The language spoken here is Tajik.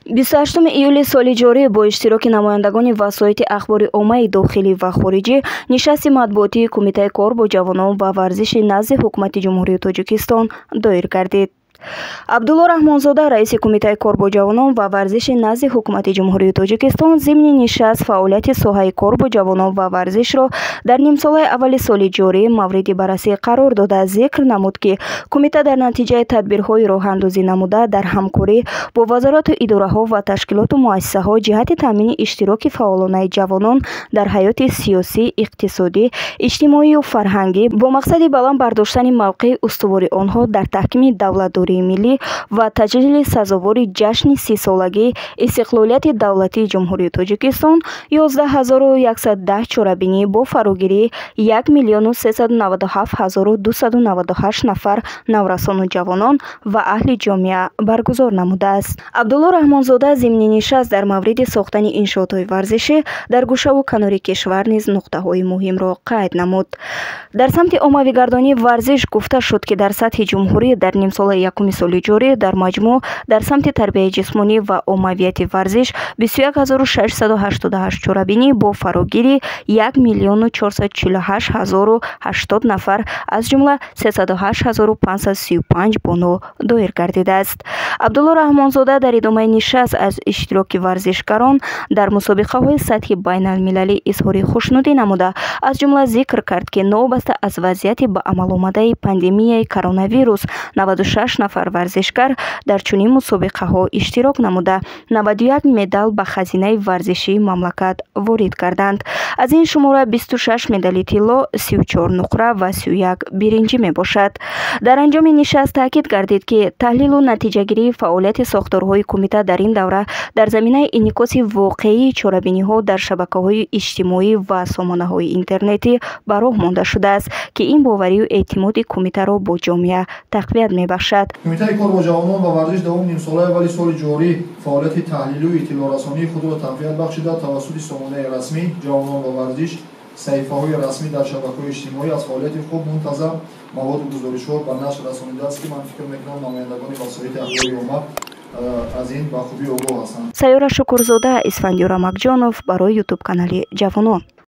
28 июли соли ҷорӣ бо иштироки намояндагони васоити ахбори оммаи дохилӣ ва хориҷӣ нишасти матбуотии Кумитаи кор бо ҷавонон ва варзиши назди Ҳукумати Ҷумҳурии Тоҷикистон доир гардид. Абдулло Раҳмонзода, раиси Кумитаи кор бо ҷавонон ва варзиши назди Ҳукумати Ҷумҳурии Тоҷикистон, зимни нишаст фаъолияти соҳаи кор бо ҷавонон ва варзишро дар нимсолаи аввали соли ҷорӣ мавриди баррасӣ қарор дода, зикр намуд, ки кумита дар натиҷаи тадбирҳои роҳандозӣ намуда дар ҳамкорӣ бо вазорату идораҳо ва ташкилоту муассисаҳо ҷиҳати таъмини иштироки фаъолонаи ҷавонон дар ҳаёти сиёсӣ, иқтисодӣ, иҷтимоию фарҳангӣ бо мақсади баланд бардоштани мавқеи устувори онҳо дар таҳкими давлатдории миллӣ ва таҷлили сазовори ҷашни 30-солагии истиқлолияти давлатии Ҷумҳурии Тоҷикистон 11 110 чорабинӣ бо фарогирии 1 397 298 нафар наврасону ҷавонон ва аҳли ҷомеа баргузор намудааст. Абдулло Раҳмонзода зимни нишаст дар мавриди сохтани иншоотҳои варзишӣ дар гӯшаву канори кишвар низ нуқтаҳои муҳимро қайд намуд. Дар самти оммавигардонии варзиш гуфта шуд, ки дар сатҳи ҷумҳурӣ дар нимсолаи якуми соли ҷорӣ дар маҷмӯъ дар самти тарбияи ҷисмонӣ ва оммавияти варзиш 21 688 чорабинӣ бо фарогирии 1 448 080 нафар, аз ҷумла 308 535 бону доир гардидааст. Абдулло Раҳмонзода дар идомаи нишаст аз иштироки варзишгарон дар мусобиқаҳои сатҳи байналмилалӣ изҳори хушнудӣ намуда, аз ҷумла зикр кард, ки новобаста аз вазъияти ба амал омадаи пандемияи коронавирус 96 нафар варзишгар дар чунин мусобиқаҳо иштирок намуда, 91 медал ба хазинаи варзишии мамлакат ворид карданд. Аз ин шумора 26 медали тилло, 34 нуқра ва 31 биринҷӣ мебошад. Дар анҷоми нишаст таъкид гардид, ки таҳлилу натиҷагирии фаъолияти сохторҳои кумита дар ин давра дар заминаи инъикоси воқеии чорабиниҳо дар шабакаҳои иҷтимоӣ ва сомонаҳои интернетӣ ба роҳ монда шудааст, ки ин боварию эътимоди кумитаро бо ҷомеа тақвият мебахшад. Кумитаи кор бо ҷавонон ва варзиш давоми нимсолаи аввали соли ҷорӣ фаъолияти таҳлилию иттилоърасонии худро тақвият бахшида, тавассути сомонаи расмӣ «Ҷавонон ва варзиш», саҳифаҳои расмӣ дар шабакаҳои иҷтимоӣ аз фаъолияти худ мунтазам маводу гузоришҳо ба нашр расонидааст, ки ман фикр мекунам, намояндагони васоити ахбори омма аз ин ба хубӣ огоҳ ҳастанд. Сайёра Шукурзода, Исфандиёр Амакҷонов барои Ютуб канали «Ҷавонон».